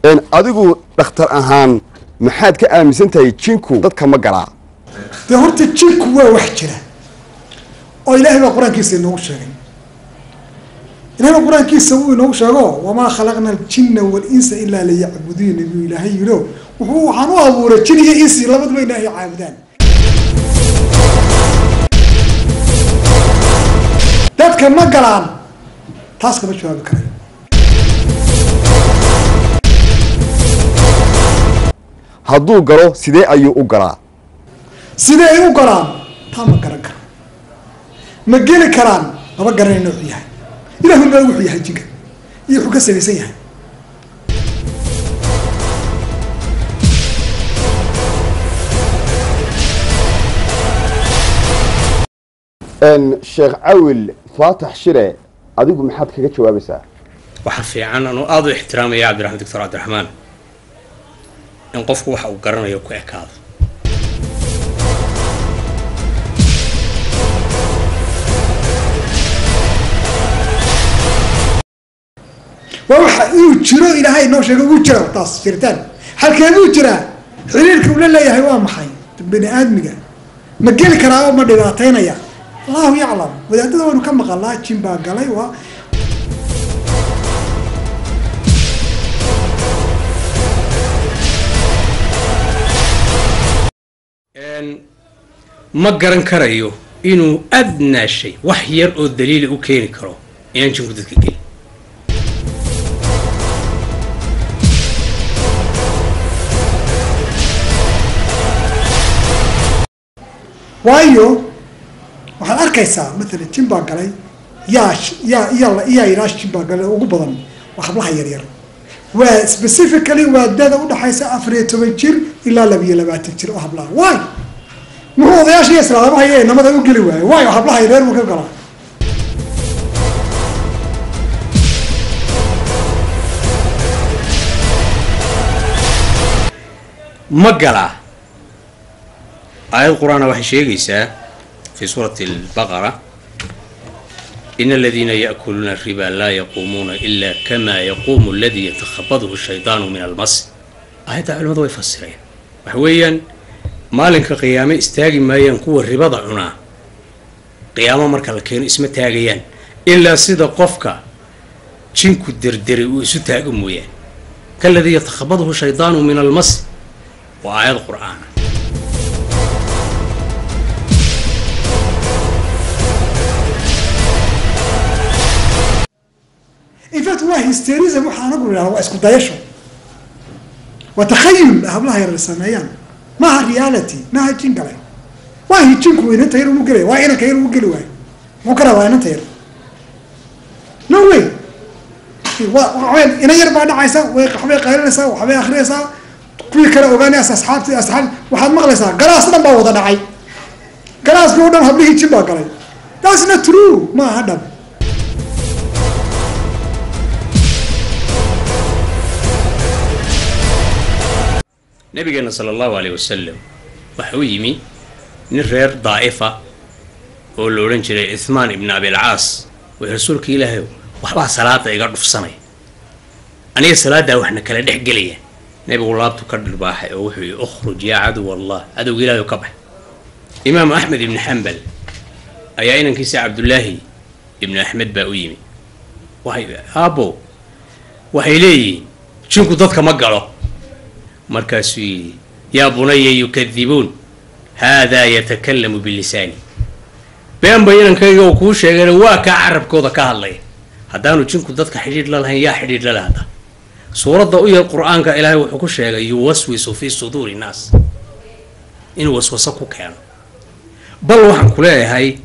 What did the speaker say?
Adigu dhakhtar ahaan maxaad ka aaminsan tahay jinku dadka ma galaa? Dee horta jinku waa wax jira oo Ilaahay baa qur-aankiisa inoogu sheegay. Ilahay baa qur-aankiisa uu inoogu sheego, wamaa khalaqna aljinna walinsa ilaa liyacbuduuna buu Ilaahay yidho. Wuxuu waxaan u abuuray jin iyo insi labaduba Ilaahay caabudaan. Dadka ma galaan, taas kama jawaabi karayo. Hadduu galo sidee ayuu u galaa? Sidee ay u galaan taa ma garan karo. Ma geli karaan maba garanayno wuxuu yahay. Ilahu naa wuxuu yahay jinka iyo wuxuu ka samaysan yahay. Sheekh Cawil Faatax Shire, adigu maxaad kaga jawaabaysaa? Waxaa fiican, anuu aada u ixtiraamaya Cabdiraxmaan, Doctor Cabdiraxmaan, in qofku waxa uu garanayo ku ekaado. Waa waxa inuu jiro Ilaahay noo sheegay, uu jira taas jiritaan. Halkee buu jiraa? Xiriirka uu la leeyahay waa maxay bani aadmiga? Ma geli karaa oo ma dhibaataynaya? Allahu yaclam. Wadaadada waynu ka maqalnaa jin baa galay. Waa Ma garan karayo inuu adnaa shay wax yar oo daliila u keeni karo inaan jinku dadka gelin. Waayo waxaad arkaysaa maalan jin baa galay, yaa yaa yaa yaa ilaa jin baa galay. Ugu badan waa hablaha yaryar, waa specifically waa dada udhaxaysa 14 jir ilaa 22 jir oo hablaha. Waay muxuu odayaasha iyo islaamaha iyo inamada u geli waayo? Waayo hablaha yaryar buu ka galaa. Ma galaa? Aayad qur-aana waxay sheegaysaa fi suurati albaqara, in aladiina yaأkuluuna الriba laa yaquumuuna ila kama yaquumu aladi yatakhabadhu shaydaanu min almas. Aayadda culimadu way fasireen, waxa weeyaan maalinka qiyaame istaagi maayaan kuwa ribada cunaa. Qiyaamo marka la keeno isma taagayaan ilaa sida qofka jinku derderay uu isu taago mooyaan, kaladii yatakhabadhu shaydaanu min almas. Waa aayad qur-aana. In fact waa hysterism waxa anagu nidhahda, waa isku dayasho, waa takhayul hablaha yar sameeyaan, maaha reality, maaha jin galay. Waa jinku inanta yar uu gelaya, waa inanka yar uu geli waayo. Muxuu ka rabaa inanta yar? No way. Waxawey inan yar baa dhacaysa, way waxbay qaylinaysaa, waxbay akhriyaysaa, kuwii kale ogaanaysa, asxaabti asxaab. Waxaad maqlaysaa galaas dhan baa wada dhacay, galaaskii o dhan hablihii jin baa galay. That's not true, maaha dhab. Nabigeena sala allahu aleyh wasalam waxa u yimi nin reer Daa'ifa oo la odhan jiray Ithmaan ibn Abilcaas. Wuxuu: Rasuulka Ilaahay, waxbaa salaada iga dhufsanay, aniga salaaddaa waxna kala dhex gelaya. Nebigu laabtu ka dhirbaaxay oo wuxuu yihi: Ukhruj yaa caduw Allah, cadowga Ilahay ka bax. Imaamu Axmed ibni Xambal ayaa inankiisa Cabdullaahi ibnu Axmed baa u yimi. Waxay aabbo waxay leeyihiin jinku dadka ma galo. Markaasuu yidhi: Yaa bunaya, yukadibuun, haadaa yatakalamu bilisaani. Been bay inankayga uu kuu sheegayna, waa kaa carabkooda ka hadlaya. Haddaanu jinku dadka xidhiidh la lahayn, yaa xidhiidh la lahda? Suuradda u yar qur-aanka Ilaahay wuxuu ku sheegay yuwaswisu fii suduuri nnaas, inuu waswaso ku keeno. Bal waxaan ku leeyahay